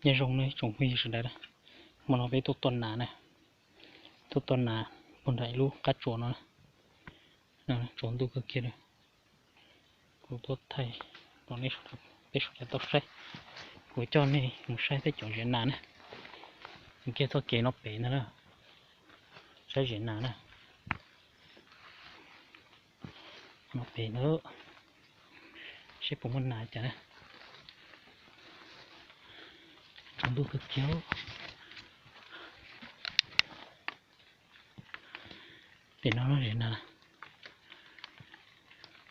Nyob zoo nawb ib tsoom phooj ywg sawv daws, hmo no peb tuaj tua nas na, tuaj tua nas puag nram ib lub qab tsuas no, tsaus ntuj kawg kiag li. Kuv tuaj thaij rau nej, peb sawv daws tau saib. Kuv coj nej mus saib tej cov ziav nas na, mus kiag txoj kev no pem ntag na, saib ziav nas na. No pem ntag, saib puas muaj nas cas na. Tsaus ntuj kawg kiag. Pem no ziav nas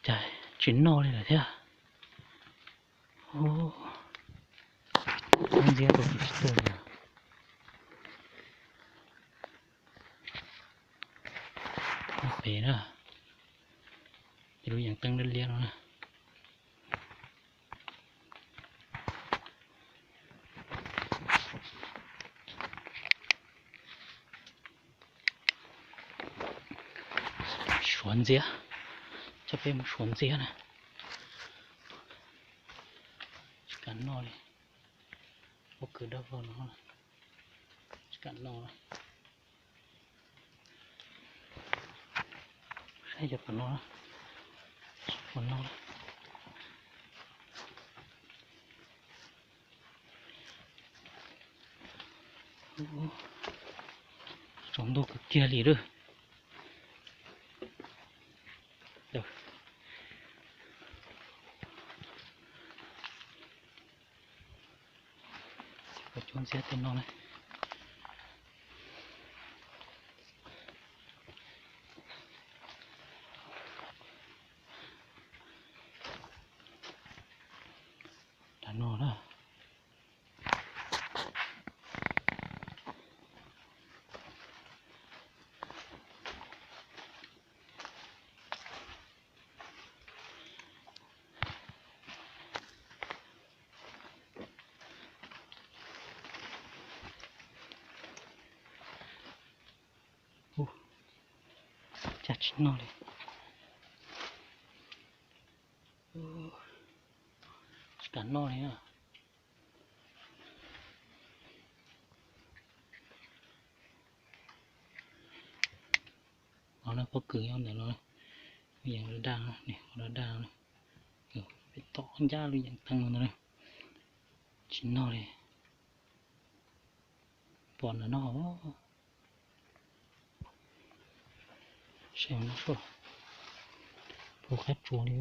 cas tsis noj li lawm thiab. Ntxiab rau tsis tuaj li. Pem na, lub yees teeb liab liab no na. Suav ntxiab, coj peb mus suav ntxiab na. Tsis kam noj li, pob kws dawb vog no, tsis kam noj. Saib cov pom no, pom no. Tsaus ntuj kawg kiag li lawm. Cov ntxiab tej no na. Nram no na. Cas tsis noj li. Tsis kam noj li na. Los na, pob kws nyob ntawm no, yees daj daj, daj daj, pem tom ncaj lub yees teeb no ntag na. Tsis noj li. Pom ntawm no. Saib no, puag qab tsuas li.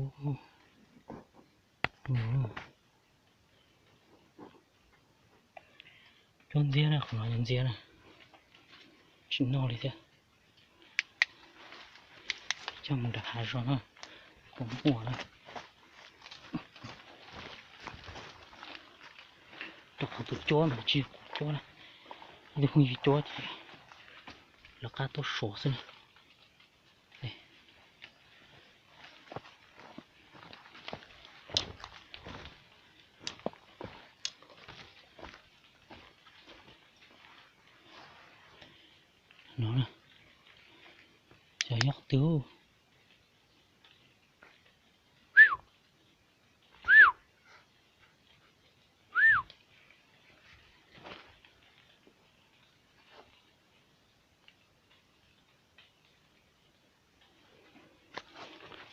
Cov ntxiab na, qhov no cov ntxiab na, tsis noj li thiab. Coj mus nram hav zoov na, kuv muaj na. Rau qhov tus cuab mas tsis yog kuv cuab na, ib tug phooj ywg cuab ces lawv qab tuaj suav xwb na. No, cov nyob qhov twg?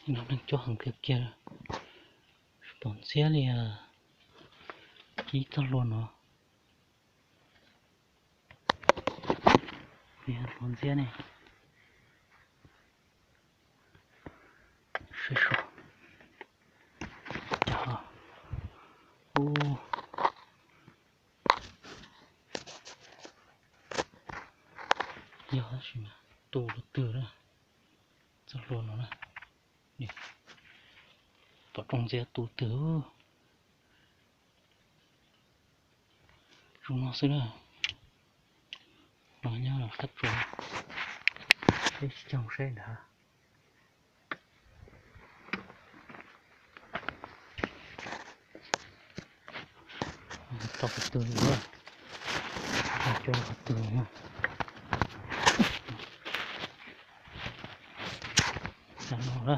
No neeg cuab heev kawg kiag, tsis pom ntxiab li. Kib txoj hlua no, hlua ntxiab ne. Saib seb, cas, ub, yog tab sis mas tu lub twg na, txoj hlua no na, pom roob ntxiab tu twg. Zoo no xwb na. No nyob qab tsuas, peb sib cog mus saib nrad. Tau qhov twg li, tau qhov twg li. Nram no na,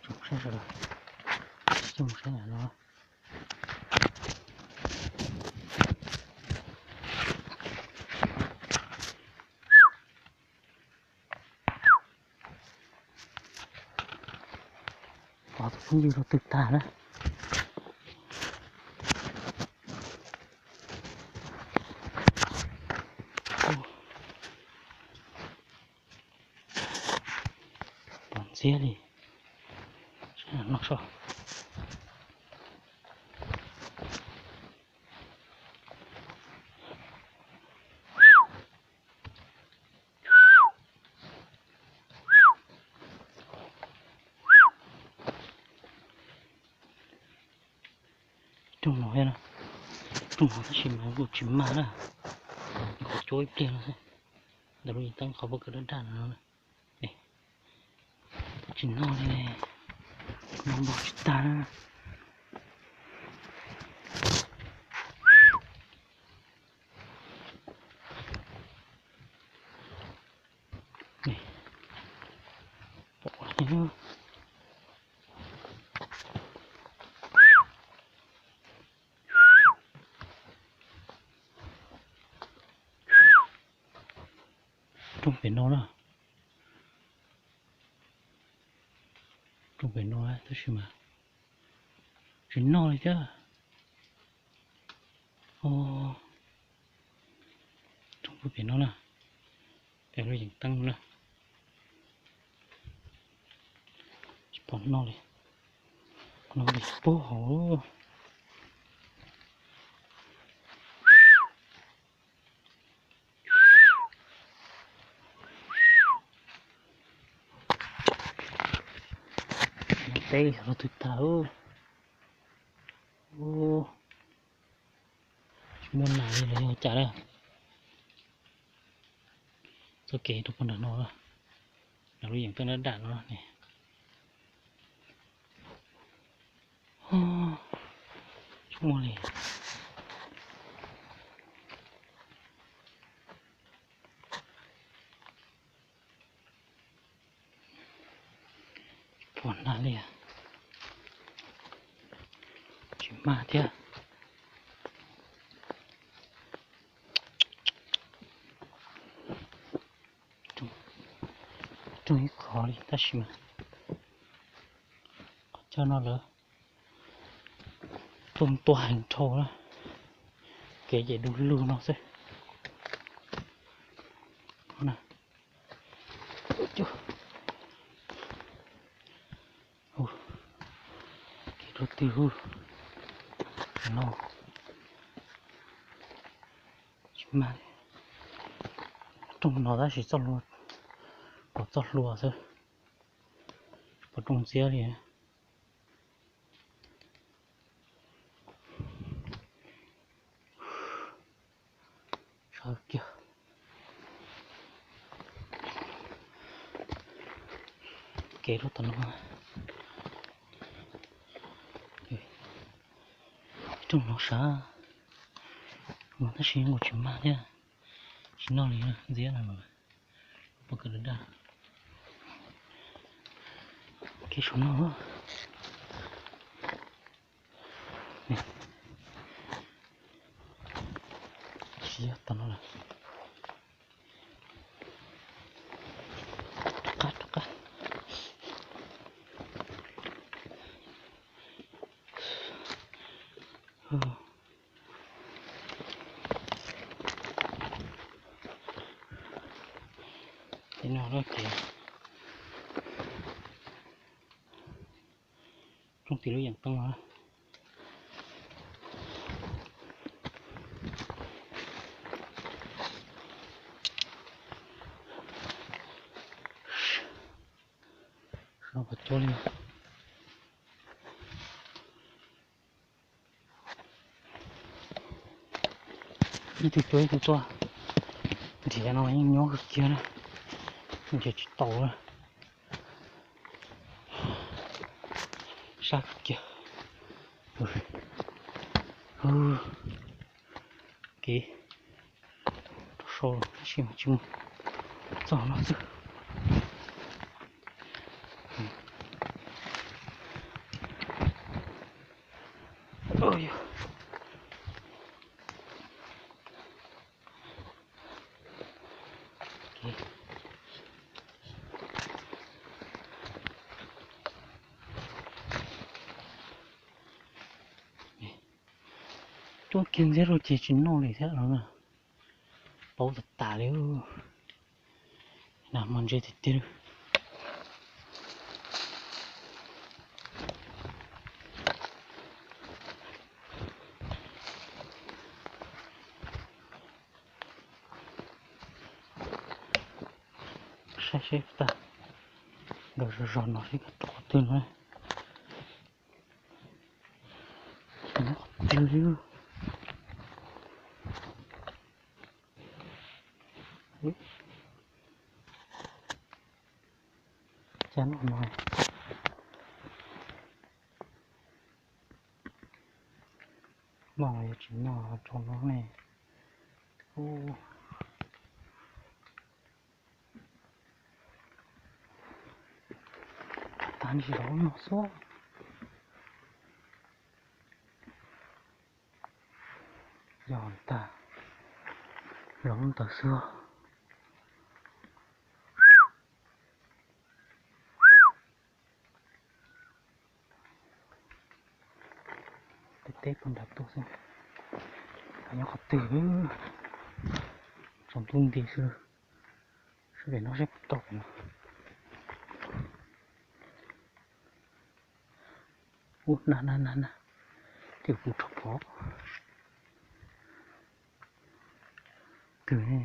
saib sawv daws, cog mus saib nram no. Tus phooj ywg rau twg tag na. Pom ntxiab li no so. Rooj no, rooj no tab sis mas kuj tsis mag na, qhov cuab ib pliag no xwb. Ntawm lub yees teeb qhov pob kws daj daj no. Tsis noj li, noj npog tsis tag na. Rooj pem no na. Rooj pem no tab sis mas tsis noj li thiab. Rooj pem no na, pem lub yees teeb no na. Tsis pom noj li, no li puag hauv. Teb los twg tag. Tsis muaj nas li los yog cas na. Txoj kev rau puag nram no, nram lub yees teeb daj daj no ne. Tsis muaj li. Tsis pom nas li, tsis mag thiab. Rooj ib qho li tab sis mas qhov chaw no lawv tuaj tuaj heev dhau na, kev ces du lug no xwb. Kev rau twg no, tsis mag. Rooj no tab sis txoj hlua, pom txoj hlua xwb, tsis pom rooj ntxiab li. Sab kiag. Kev rau tom no, rooj no sab, tab sis kuj tsis mag thiab, tsis noj li ntxiab no. Pob kws daj daj, kev saum no. Siab tau no lawm. Rov qab, rov qab. Ces no ces rooj tim lub yeem teeb no. No puas cuab li. Ib tug cuab ib tug tuaj, nrhiav no yeej nyuaj kawg kiag na, nrhiav tsis tau na. Sab kawg kiag. Kev rau sau tab sis mas tsis mus txog no xwb. Tuaj kiag ntxiab rau ces tsis noj li thiab no na. Paub tas tas li. Nag hmo ntse tiag tiag li. Saib seb tag, nkawd zog zog no seb nkawd rau qhov twg no. Tsis nyob qhov twg li. Cas no no, noj los yuav tsis noj tsaus no ne. Tag ntsis los no xwb. Yog tag los ntawd xwb. Teb teb puag nrad tuaj xwb. Nyob qhov twg, tsaus ntuj nti xwb. Sawv daws no seb puas tau pem no. Ub, na na na na, twb puv rau pem twg ne.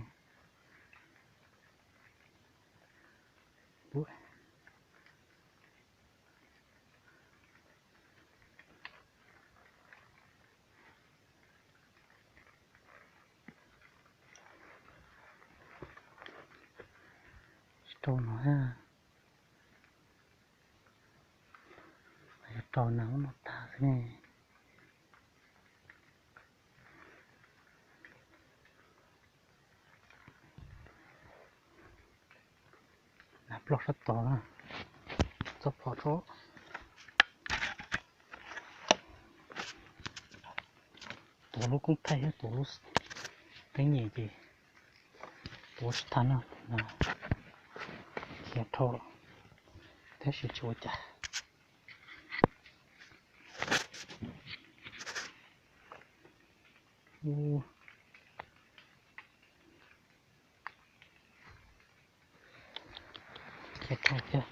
Tsis rau no, yog rau nas muab noj tag xwb ne. Nas ploj sab tod na, txoj phom tso. Tuav lub koob thaij thiab tuav lub teeb nyem ces tuav tsis tau na, khiav dhau lawm, tab sis tsis ua cas. Khiav dhau thiab.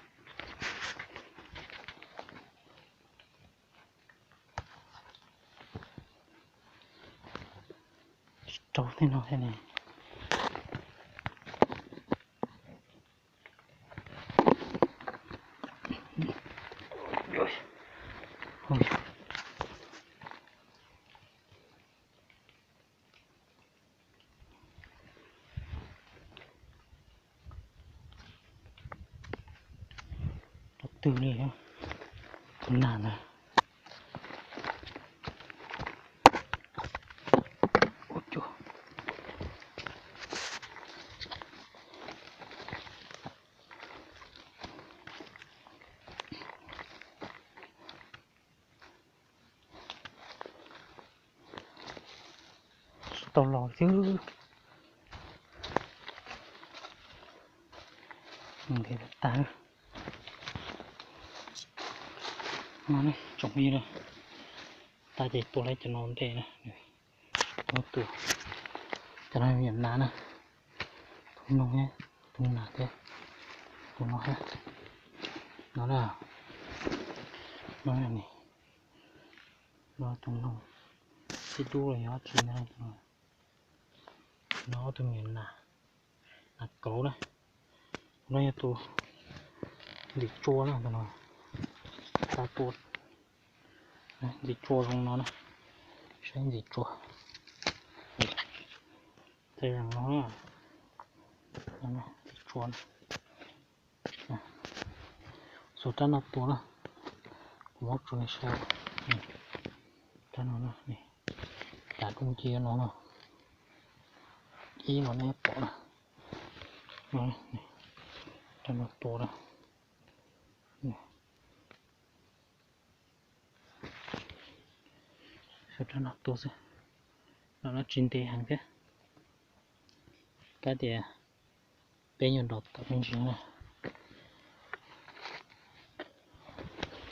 Tsis rau tej no thiab ne. Qhov twg li, tus nas ntawd. Tsis tau los xwb. Nqes tag. No ne tsoom phooj ywg na, tag ces tua lawm cov no ntej na. Tus, cov no yog nas na, tus noog thiab, tus nas thiab, tus no thiab. No na, no ne, no tus noog, tib dub los yog dab tsi na. No ob tug me nyuam nas, nas kauv na. Tus no yog tus ntxim tsua na, tus no tau tua ntxim tsua zoo no na. Saib ntxim tsua, tawm zoo no, ntxim tsua. Xuas rab no tua na, kuv muab tso nej saib. Rab no na, cas dub ncia no na. Ib no nej pom na, rab no tua na. Xuas rab no tua xwb, no no tsis ntev heev thiab. Kab tias peb yuav nrog tawm me ntsis na.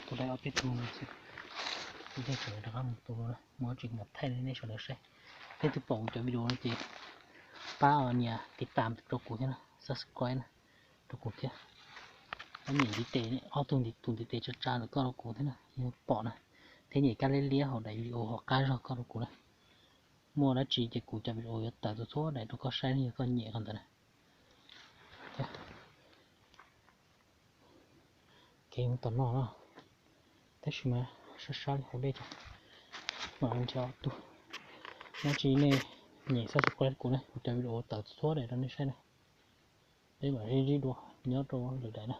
Tua tau ob peb tug no xwb. Kuv thiaj tseem rov qab mus tu na, muaj dab tsi kuv mam thaij nej sawv daws saib. Leej twg pom kuv cov video no ces pab nias tiv tam rau kuv thiab na, subscribe na rau kuv thiab. Pab nias ntiv tes, ob tug ntiv, tus ntiv tes tsa tsa ntawm koj rau kuv thiab na, yog pom na, thiab nias kab liab liab hauv daim video hauv qab zog koj rau kuv na. Muaj dab tsi ces kuv cov video yuav tawm txhua txhua daim rau koj saib yog koj nyiam qhov ntawd na. Kev mus tom no na, tab sis mas sab sab li hauv dej tso, mam li nrhiav ob tug. Dab tsi nej nias subscribe kuv na, kuv cov video tawm txhua txhua daim rau nej saib na. Peb mam sib ntsib dua nyob rau lwm daim na.